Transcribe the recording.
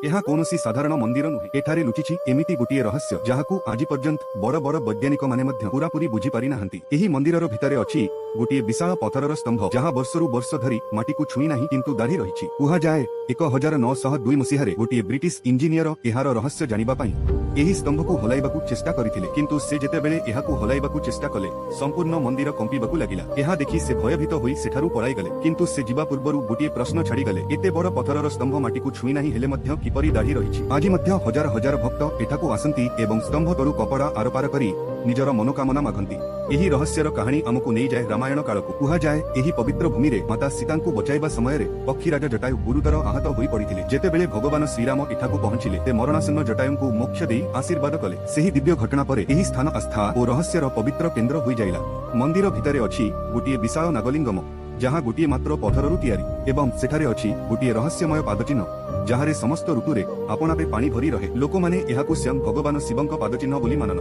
ଏହା କୌଣସି ସାଧାରଣ ମନ୍ଦିର ନୁହେଁ। ଏଠାରେ ଲୁଚିଛି ଏମିତି ଗୋଟିଏ ରହସ୍ୟ, ଯାହାକୁ ଆଜି ପର୍ଯ୍ୟନ୍ତ ବଡ଼ ବଡ଼ ବୈଜ୍ଞାନିକମାନେ ମଧ୍ୟ ପୁରାପୁରି ବୁଝିପାରି ନାହାନ୍ତି। ଏହି ମନ୍ଦିରର ଭିତରେ ଅଛି ଗୋଟିଏ ବିଶାଳ ପଥରର ସ୍ତମ୍ଭ, ଯାହା ବର୍ଷରୁ ବର୍ଷ ଧରି ମାଟିକୁ ଛୁଇଁ ନାହିଁ କିନ୍ତୁ ଦାଢ଼ି ରହିଛି। କୁହାଯାଏ 1902 ମସିହାରେ ଗୋଟିଏ ବ୍ରିଟିଶ ଇଞ୍ଜିନିୟର ଏହାର ରହସ୍ୟ ଜାଣିବା ପାଇଁ ଏହି ସ୍ତମ୍ଭକୁ ହଲାଇବାକୁ ଚେଷ୍ଟା କରିଥିଲେ। କିନ୍ତୁ ସେ ଯେତେବେଳେ ଏହାକୁ ହଲାଇବାକୁ ଚେଷ୍ଟା କଲେ, ସମ୍ପୂର୍ଣ୍ଣ ମନ୍ଦିର କମ୍ପିବାକୁ ଲାଗିଲା। ଏହା ଦେଖି ସେ ଭୟଭୀତ ହୋଇ ସେଠାରୁ ପଳାଇଗଲେ। କିନ୍ତୁ ସେ ଯିବା ପୂର୍ବରୁ ଗୋଟିଏ ପ୍ରଶ୍ନ ଛାଡ଼ିଗଲେ, ଏତେ ବଡ଼ ପଥରର ସ୍ତମ୍ଭ ମାଟିକୁ ଛୁଇଁ ନାହିଁ ହେଲେ ମଧ୍ୟ କିପରି ଦାଢ଼ି ରହିଛି? ଆଜି ମଧ୍ୟ ହଜାର ହଜାର ଭକ୍ତ ଏଠାକୁ ଆସନ୍ତି ଏବଂ ସ୍ତମ୍ଭ ତଳୁ କପଡ଼ା ଆରପାର କରି ନିଜର ମନୋକାମନା ମାଗନ୍ତି। ଏହି ରହସ୍ୟର କାହାଣୀ ଆମକୁ ନେଇଯାଏ ରାମାୟଣ କାଳକୁ। କୁହାଯାଏ ଏହି ପବିତ୍ର ଭୂମିରେ ମାତା ସୀତାଙ୍କୁ ବଚାଇବା ସମୟରେ ପକ୍ଷୀରାଜ ଜଟାୟୁ ଗୁରୁତର ଆହତ ହୋଇ ପଡ଼ିଥିଲେ। ଯେତେବେଳେ ଭଗବାନ ଶ୍ରୀରାମ ଏଠାକୁ ପହଞ୍ଚିଲେ, ସେ ମରଣାସନ୍ନ ଜଟାୟୁଙ୍କୁ ମୋକ୍ଷ ଦେଇ ଆଶୀର୍ବାଦ କଲେ। ସେହି ଦିବ୍ୟ ଘଟଣା ପରେ ଏହି ସ୍ଥାନ ଆସ୍ଥା ଓ ରହସ୍ୟର ପବିତ୍ର କେନ୍ଦ୍ର ହୋଇଯାଇଲା। ମନ୍ଦିର ଭିତରେ ଅଛି ଗୋଟିଏ ବିଶାଳ ନାଗଲିଙ୍ଗମ, ଯାହା ଗୋଟିଏ ମାତ୍ର ପଥରରୁ ତିଆରି, ଏବଂ ସେଠାରେ ଅଛି ଗୋଟିଏ ରହସ୍ୟମୟ ପାଦଚିହ୍ନ, ଯାହାରେ ସମସ୍ତ ଋତୁରେ ଆପଣାପେ ପାଣି ଭରି ରହେ। ଲୋକମାନେ ଏହାକୁ ସ୍ୱୟଂ ଭଗବାନ ଶିବଙ୍କ ପାଦଚିହ୍ନ ବୋଲି ମାନନ।